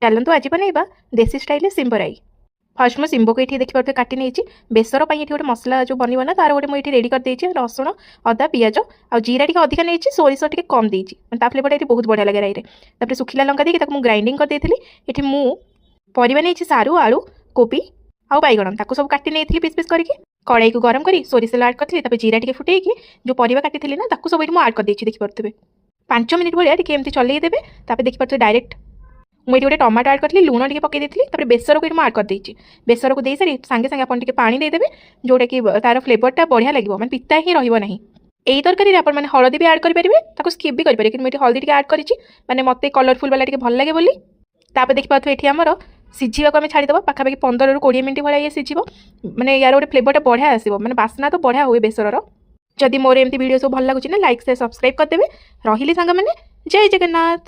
ଚାଲନ୍ତୁ, ଆଜି ବନେଇବା ଦେଶୀ ଷ୍ଟାଇଲରେ ଶିମ୍ବରାଇ। ଫାର୍ଷ୍ଟ ମୁଁ ଶିମ୍ବକୁ ଏଠି ଦେଖିପାରୁଥିବେ କାଟି ନେଇଛି। ବେସର ପାଇଁ ଏଠି ଗୋଟେ ମସଲା ଯେଉଁ ବନିବ ନା, ତାର ଗୋଟେ ମୁଁ ଏଠି ରେଡ଼ି କରିଦେଇଛି। ରସୁଣ, ଅଦା, ପିଆଜ ଆଉ ଜିରା ଟିକେ ଅଧିକା ନେଇଛି, ସୋରିଷ ଟିକେ କମ୍ ଦେଇଛି। ମାନେ ତା ଫ୍ଲେଭରଟା ଏଠି ବହୁତ ବଢ଼ିଆ ଲାଗେ ରାଇରେ। ତାପରେ ଶୁଖିଲା ଲଙ୍କା ଦେଇକି ତାକୁ ମୁଁ ଗ୍ରାଇଣ୍ଡିଙ୍ଗ କରିଦେଇଥିଲି। ଏଠି ମୁଁ ପରିବା ନେଇଛି ସାରୁ, ଆଳୁ, କୋବି ଆଉ ବାଇଗଣ। ତାକୁ ସବୁ କାଟି ନେଇଥିଲି ପିସ୍ ପିସ୍ କରିକି। କଡ଼ାଇକୁ ଗରମ କରି ସୋରିଷ ତେଲ ଆଡ଼୍ କରିଥିଲି। ତାପରେ ଜିରା ଟିକେ ଫୁଟେଇକି ଯେଉଁ ପରିବା କାଟିଥିଲି ନା, ତାକୁ ସବୁ ଏଠି ମୁଁ ଆଡ଼୍ କରିଦେଇଛି, ଦେଖିପାରୁଥିବେ। 5 ମିନିଟ୍ ଭଳିଆ ଟିକେ ଏମିତି ଚଲେଇ ଦେବେ। ତାପରେ ଦେଖିପାରୁଥିବେ, ଡାଇରେକ୍ଟ ମୁଁ ଏଠି ଗୋଟେ ଟମାଟୋ ଆଡ଼୍ କରିଥିଲି, ଲୁଣ ଟିକେ ପକାଇ ଦେଇଥିଲି। ତାପରେ ବେସରକୁ ଏଠି ମୁଁ ଆଡ଼୍ କରିଦେଇଛି। ବେସରକୁ ଦେଇସାରି ସାଙ୍ଗେ ସାଙ୍ଗେ ଆପଣ ଟିକେ ପାଣି ଦେଇଦେବେ, ଯେଉଁଟାକି ତାର ଫ୍ଲେଭରଟା ବଢ଼ିଆ ଲାଗିବ, ମାନେ ପିତା ହିଁ ରହିବ ନାହିଁ। ଏଇ ତରକାରୀରେ ଆପଣମାନେ ହଳଦୀ ବି ଆଡ଼୍ କରିପାରିବେ, ତାକୁ ସ୍କିପ୍ ବି କରିପାରିବେ। କିନ୍ତୁ ମୁଁ ଏଠି ହଳଦୀ ଟିକେ ଆଡ଼୍ କରିଛି, ମାନେ ମୋତେ କଲରଫୁଲ୍ ବାଲା ଟିକେ ଭଲ ଲାଗେ ବୋଲି। ତାପରେ ଦେଖିପାରୁଥିବେ, ଏଠି ଆମର ସିଝିବାକୁ ଆମେ ଛାଡ଼ିଦେବା। ପାଖାପାଖି 15ରୁ 20 ମିନିଟ୍ ଭଳିଆ ଇଏ ସିଝିବ। ମାନେ ୟାର ଗୋଟେ ଫ୍ଲେଭରଟା ବଢ଼ିଆ ଆସିବ, ମାନେ ବାସ୍ନା ତ ବଢ଼ିଆ ହୁଏ ବେସରର। ଯଦି ମୋର ଏମିତି ଭିଡ଼ିଓ ସବୁ ଭଲ ଲାଗୁଛି ନା, ଲାଇକ୍, ସେୟାର, ସବସ୍କ୍ରାଇବ୍ କରିଦେବେ। ରହିଲି ସାଙ୍ଗମାନେ, ଜୟ ଜଗନ୍ନାଥ।